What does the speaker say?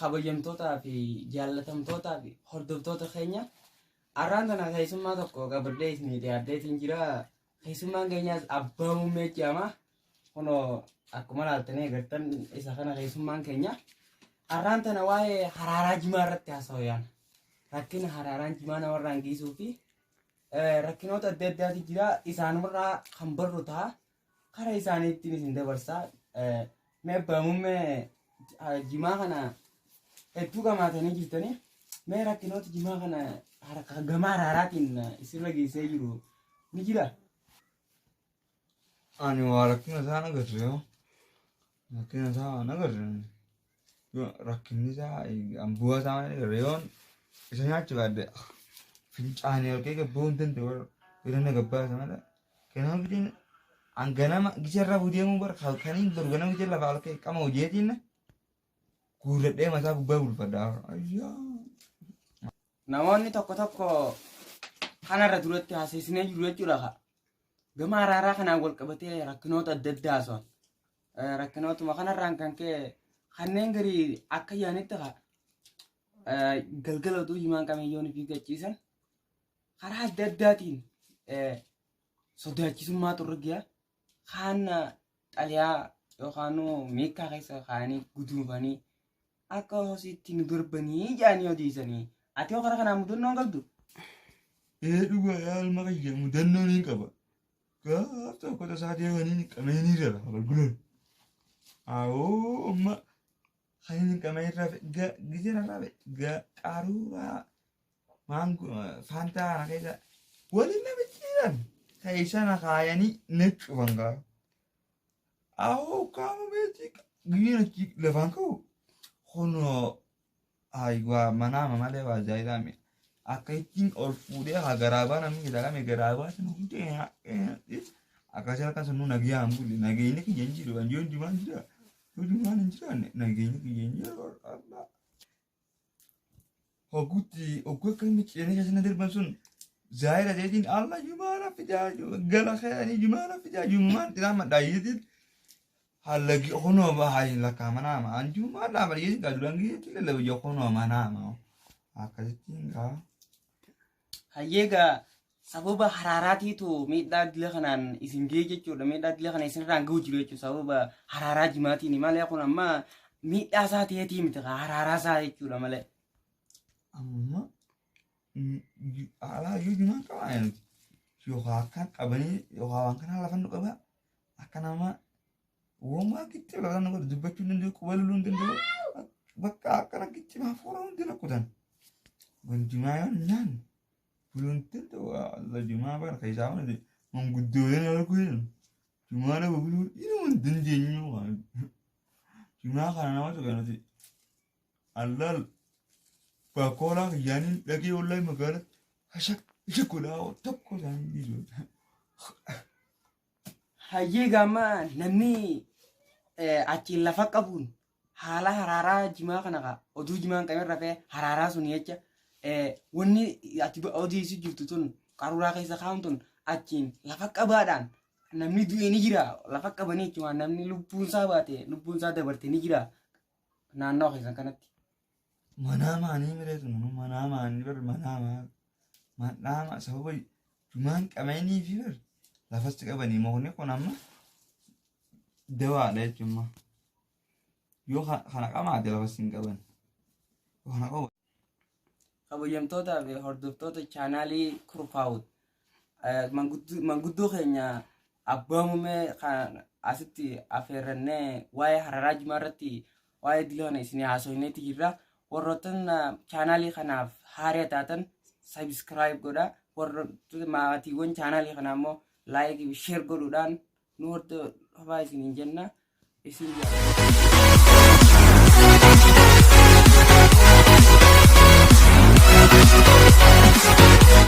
Kabajamtootaa fi jaallatamtootaa fi hordoftoota keenya arraan tana keessummaa tokko qabadhee isinii dhiyaadheetiin jira. Keessummaan keenyaas abbaa muummee jedhama. Kunoo akkuma laaltanii agartan isa kana keessummaan keenya. Arraan tana waa'ee haraaraa jimaa irratti haasa'u yaana. Rakkina haraaraan jimaa namarraan geessuu fi rakkinoota adda addaatu jira. Isaanumarraa kan barru ta'a. Kara isaaniittiin isin dabarsaa. Mee abbaa muummee jimaa kana hedduu qamaatanii jirtanii. Mee rakkinoota jimaa kana harka gama haraaraatiin isinirra geessee jiru ni jira? Ani waa rakkina isaa hin agarre yoo. Rakkina isaa hin agarre. Yoo rakkinni isaa an bu'aa isaa hin agarre yoon isa nyaachuu baadde fincaanii ol ka'ee gabba'uu hin danda'u bira na gabbaasa malee. Kanaaf giseen an ganama gisee irraa deemuu bar halkaniin baru ganama gisee lafaa ol ka'e qama hojeetiin guurradhee mataa gubbaa bulfadha. Ayyaa. Namoonni tokko tokko kanarra duratti haasofnee jiru jechuudha. Gama araaraa kanaan wal qabatee rakkinoota adda addaa haasawan. Rakkinootuma kanarraan kan ka'e kanneen garii akka yaanitti galgala utuu himaan qabeeyyoon fi gachiisan karaa adda addaatiin sodaachisummaatu irra ga'a. Kaan xaliyaa yookaan meekkaa keessa kaa'anii guduunfanii akka hosiitti nu darbanii jedhanii odeessanii. Ati hoo karaa kanaan mudannoo hin qabdu? Ee dhugaa yaa ilma kiyya mudannoo niin qaba. Gaaf tokko tasaa deemanii qabee ni jira galgulan. Awoo amma kan inni qabee irraa gisee irraa qaruuraa maangoo faantaa kana keessa waliin na micciiran keessa na kaayanii na cufan gaa. Awoo qaama beetii guyyaan achi lafaan ka'u kunoo ayiwaa manaama malee waa zaayidaa mi akka ittiin ol fuudhee haa garaabaa namni jedhame garaabaa sun hundee akkasii halkan sun nagayaan hin bulle nageenyi kiyya hin jiru kan jiru jumaan jira yoo jumaan hin jiraanne nageenyi kiyya hin jiru Allah. Hogguutti hogguu akka micciiranii keessa na darban sun zaayira ta'eetiin Allah jumaana fidaa gala ka'anii jumaana fidaa jumaan xiraa madhaayeetiin hallagi kunoo bahayi lakkaa manaama an jumaan dhaama dhiyeessin kaa duraan gizeetti lallaba ija kunoo manaama akkasittiin kaa. Hayyee egaa sababa haraaraatiitu miidhaa dila kanaan isin ga'e jechuudha. Miidhaa dila kana isinirraan ga'u jiru jechuudha. Sababa haraaraa jimaatiin malee kun amma miidhaa isaa ta'eetii miti kaa haraaraa isaa jechuudha malee. Amma alaa yoo jumaan qabaa nuti yookaan akkaan qabanii yookaan waan kanaa lafa nu qabaa akka nama Uumamaa gicci lafa nu godhu dubbachuu hin danda'u quba loluu hin danda'u bakka akkana gicci hafuura hundi rakkutan. Wanjumaa yoo naan buluu hin danda'u Allah jumaa bara keessaa waan manguddooleen arguu jedhan jumaa nama buluu inuma hin dandeenyu jumaa kana nama tuqa nuti Allah bakkoolaa kiyyaaniin dhaqee wallahi magaalatti hashak hashak godhaa tokko isaanii dhiisu. Hayyee gaamma namni achiin lafa qabuun haala haraaraa jimaa kana kaa oduu jimaan qabin rafee haraaraa sun jecha wanni ati odeessu jirtu tun qaruuraa keessa kaa'uun tun achiin lafa qabaadhaan namni du'e ni jira lafa qabanii jechuudha namni lubbuun isaa baate lubbuun isaa dabarte ni jira naannoo keessan kanatti. Manaa maanii miree tun manaa maanii bar manaa maa mandhaama sababa jumaan qabanii fi bar lafatti qabanii mukni kun amma dawaadha jechuun yoo kana qamaate lafatti hin qaban yoo kana qabu Kabajamtootaa fi hordoftoota chaanaalii Kurfaawut manguddoo keenya abbaa muumee kan asitti affeerrannee waa'ee hararaa jimaa irratti waa'ee diloo kana isin haasofneeti jirra. Warroottan chaanaalii kanaaf haaraa taatan sabiskiraayib godha. Warroota maatiiwwan chaanaalii kanaa immoo laayikii fi sheer godhuudhaan nu hordofaa isiniin jenna. Isin jaalladha.